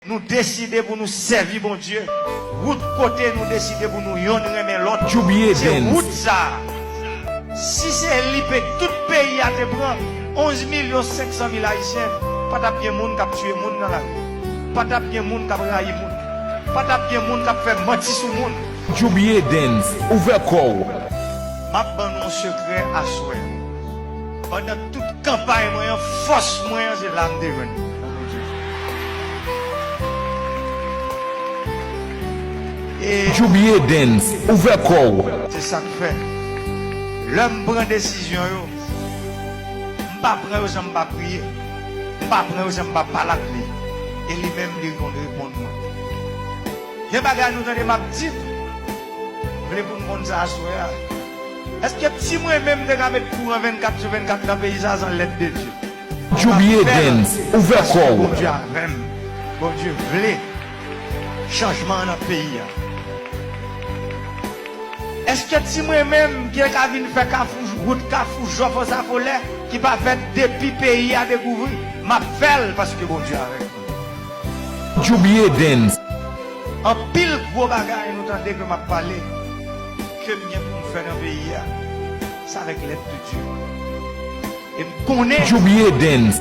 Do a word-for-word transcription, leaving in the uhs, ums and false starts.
Nou deside pou nou sèvi Bondye. Wout kote nou deside pou nou yonn renmen lòt. Djoubye se Dance. Wout sa a. Si se li pe tout peyi a te pran, onz milyon senk san mil Ayisyen, pa t ap gen moun k ap tiye moun nan lari. Pa t ap gen moun k ap rayi moun. Pa t ap gen moun k ap fè manti sou moun. Djoubye Dance, ouvè kò w. M ap ban nou yon sekrè aswè. Pandan tout kanpay mwen an, fòs mwen an, se la m te jwenn li. E Djoubye Dance, ouvè kò w. Se sa k fè, lè m pran desizyon yo, m pa pran yo san m pa priye. M pa pran yo san m pa pale ak li. E li menm, li konn reponn mwen. Gen bagay nou tande m ap di, m vle pou n konn sa aswè a. Èske ti mwen menm te ka met kouran vennkat sou vennkat nan peyi sa a san lèd de Dye? Djoubye Dance, ouvè kò w. Bondye avè m. Bondye vle chanjman nan peyi a. Èske ti mwen menm ki ka vin fè Kafou, wout Kafou Jòf Ansafolè, ki pa fèt depi peyi a dekouvri? M ap fè l paske Bondye avèk mwen. Djoubye Dance. Anpil gwo bagay nou tande ke m ap pale, ke m gen pou m fè nan peyi a, se avèk lèd de Dye. E m konnen Djoubye Dance.